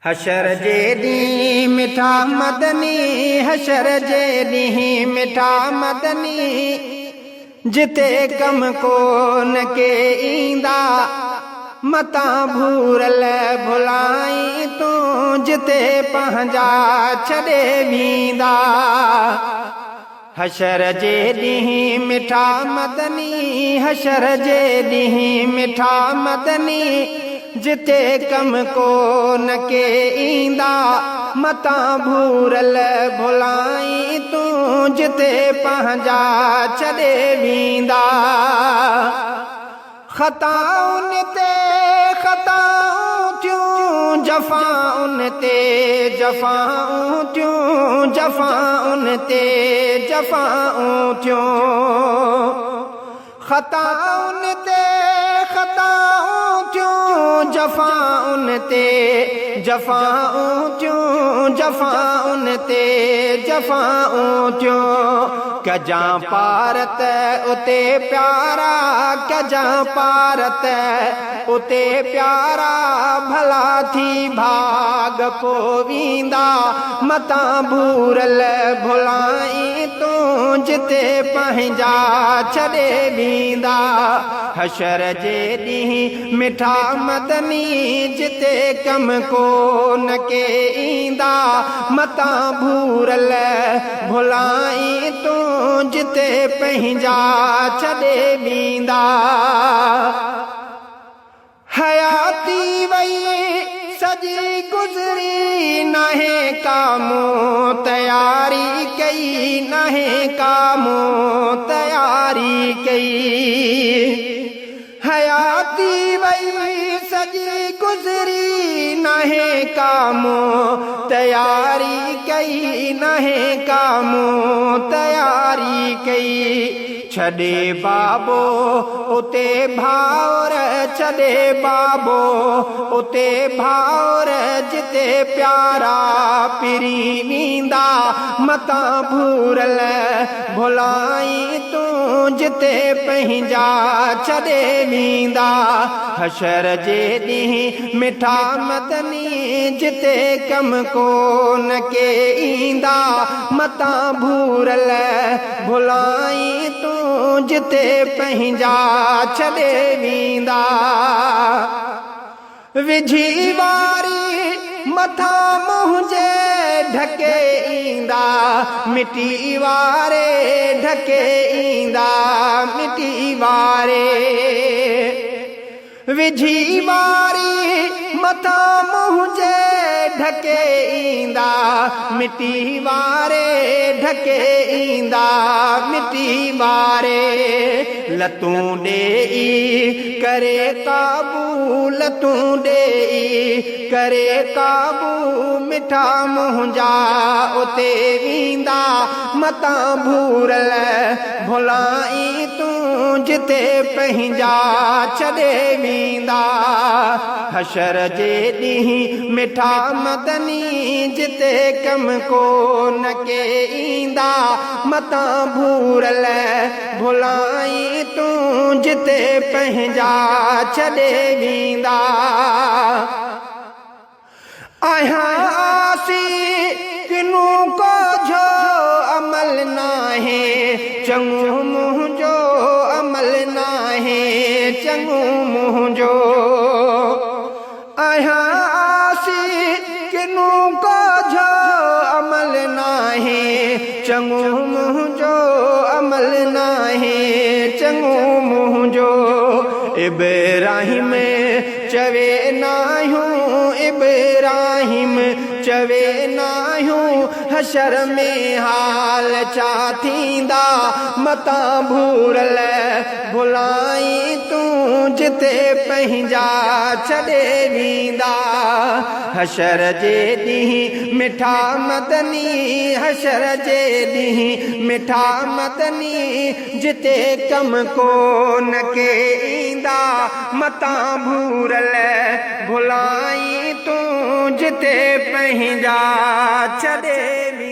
حشر جي ڏينهن مٺا مدني حشر جي ڏينهن مٺا مدني جتي ڪم ڪو نه ڪي ايندا متان ڀورل ڀلائين تون جتي پنهنجا ڇڏي ويندا حشر جي ڏينهن مٺا مدني حشر جي ڏينهن مٺا مدني جتي ڪم ڪو نه ڪي ايندا متان ڀورل ڀلائين تون جتي پنهنجا ڇڏي ويندا. خطائن تي خطائون ٿيون، جفائن تي جفائون ٿيون، جفائن تي جفائون ٿيون. خطائن تي خطائون ٿيون، جفائن تي جفائون ٿيون، جفائن تي جفائون ٿيون. ڪجان پارت اتي پيارا، ڪجان پارت اتي پيارا، ڀلا ٿي ڀاڳ پو ويندا، متان ڀورل ڀلائين تون، جتي پنهنجا ڇڏي ويندا. حشر جي ڏينهن مٺا مدني، جتي ڪم ڪو نه ڪي ايندا، متان ڀورل ڀلائين تون جتي پنهنجا ڇڏي ويندا. حياتي وئي سڄي گذري ناهي ڪا مون تياري ڪئي ناهي ڪا مون تياري ڪئي. حياتي وئي سڄي گذري ناهي ڪا مون تياري ڪئي ناهي ڪا مون تياري ڪئي ڇڏي بابو اتي ڀائر ڇڏي بابو اتي ڀائر جتي پيارا پرين ويندا متان ڀورل ڀلائين تون جتي پنهنجا ڇڏي ويندا حشر جي ڏينهن مٺا مدني جتي ڪم ڪو نه ڪي ايندا متان ڀورل ڀلائين تون جتي پنهنجا ڇڏي ويندا. وجهي واري مٿان منهنجي ڍڪي ايندا مٽي واري ڍڪي ايندا مٽي واري وجهي واري مٿان منهنجي ڍڪي ايندا مٽي واري ڍڪي ايندا مٽي واري لتون ڏيئي ڪري قابو لتون ڏيئي ڪري قابو مٺا منهنجا اتي ويندا متان ڀورل ڀلائين تون جتي پنهنجا ڇڏي ويندا حشر جي ڏينهن مٺا مدني جتي ڪم ڪو نه ڪي ايندا متان ڀورل ڀلائين تون جتي پنهنجا ڇڏي ويندا. آهيان عاصي ڪنون ڪوجهو عمل ناهي چڱو منهنجو عمل ناهي چڱو منهنجو. آهيان عاصي ڪنون ڪوجهو عمل ناهي چڱو منهنجو عمل ناهي چڱو منهنجو ابراهيم چوي ناهيون ابراهيم چوي ناهيون حشر ۾ حال ڇا ٿيندا متان ڀورل ڀلائين تون جتي پنهنجا ڇڏي ويندا حشر جي ڏينهن مٺا مدني حشر جي ڏينهن مٺا مدني جتي ڪم ڪو نه ڪي ايندا متان ڀورل ڀلائين تون جتي پنهنجا ڇڏي ويندا.